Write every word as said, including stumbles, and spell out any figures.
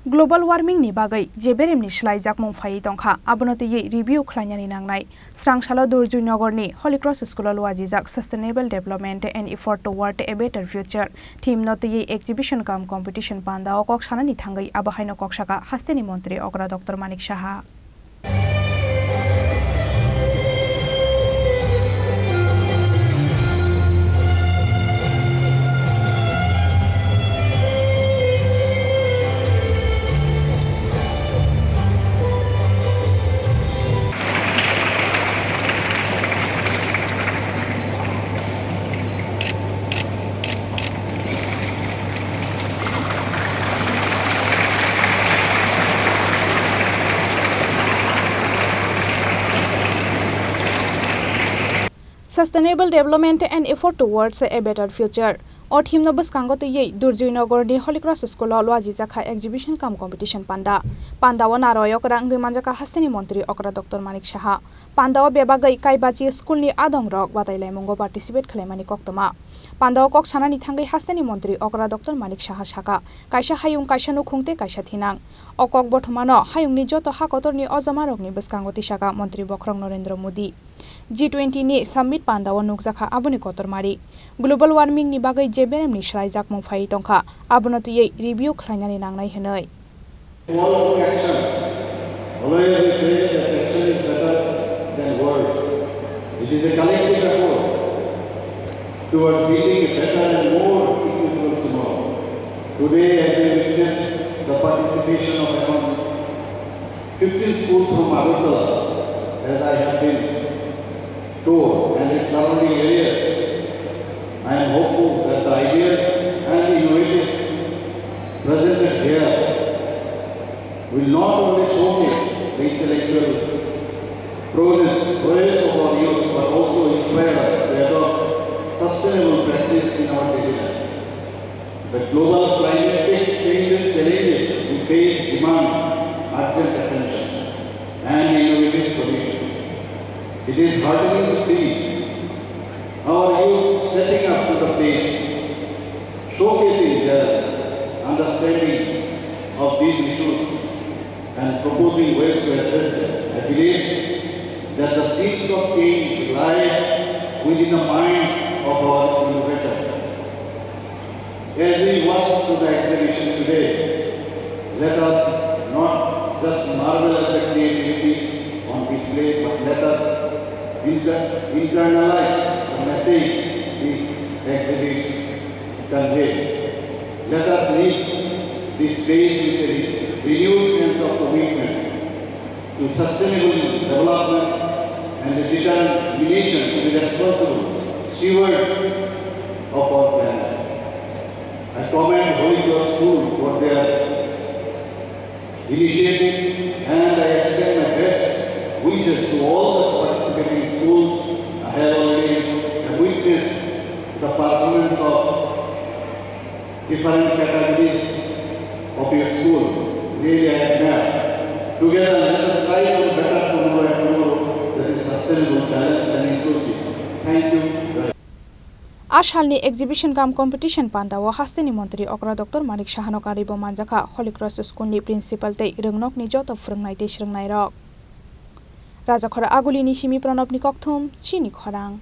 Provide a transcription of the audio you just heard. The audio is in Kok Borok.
Global warming ni bagwi je beremni swlaijakmung phaiwi tongkha, abono twiwi review khlainani nangnai. Srangsalo Durjoy Nogorni Holy Cross School-o luajijak Sustainable Development and Effort Toward a Better Future theme no twiwi exhibition cum competition panda-o kok sanani thangwi abo haino kok saka hasteni montri okra Doctor Manik Saha. Sustainable Development and Effort Towards a Better Future. O theme no bwskango twiwi Durjoy Nogorni Holy Cross School-o luajijak kha exhibition cum competition panda. Panda-o narwk okra wngwi manjakha hasteni montri okra Doctor Manik Saha. Panda-o bebagwi Kaibachi school-ni adongrok batailaimungo participate khlaimani koktwma. Panda-o kok sanani thangwi hasteni montri okra Doctor Manik Saha saka, kaisa hayung, kaisa nukhung tei kaisa thinang. O kok bothomano hayungni joto ha kotorni ojamarokni bwskango tisaka montri bokhorok Narendra Modi. G twenty ni summit panda-o nukjakha aboni kotormari. Global warming ni bagwi je beremni swlaijakmung phaiwi tongkha, abono twiwi review khlainani nangnai hwnwi. Call to action. Always we say that action is better than words. It is a collective effort towards building a better and more equitable tomorrow. Today, as we witness the participation of around fifteen schools from Agartala, as I have been told, and its surrounding areas, I am hopeful that the ideas and innovatives presented here will not only showcase the intellectual prowess, prowess of our youth, but also inspire us to adopt sustainable practice in our daily life. The global climatic change challenges we face demand urgent attention and innovative solutions. It is heartening to see our youth stepping up to the plate, showcasing their understanding of these issues and proposing ways to address them. I believe that the seeds of change lie within the minds of our innovators. As we walk through the exhibition today, let us not just marvel at the creativity on display, but let us inter-, internalize the message these exhibits convey. Let us leave this space with a re-, renewed sense of commitment to sustainable development and a determination to be responsible stewards of our planet. I commend Holy Cross School for their initiative, and I extend my best wishes to all the participating schools. I have already witnessed the performance of different categories of your school. Really, I admire. Together, let us strive for a better tomorrow, a tomorrow that is sustainable, balanced, and inclusive. Thank you. A salni exhibition cum competition panda-o hasteni montri okra Doctor Manik Sahano karwibo manjakha Holy Cross School-ni principal tei rwngnokni joto phwrwngnai tei swrwngnairok. Rajakhora Agulini simi Pranobni kokthum, chini khorang.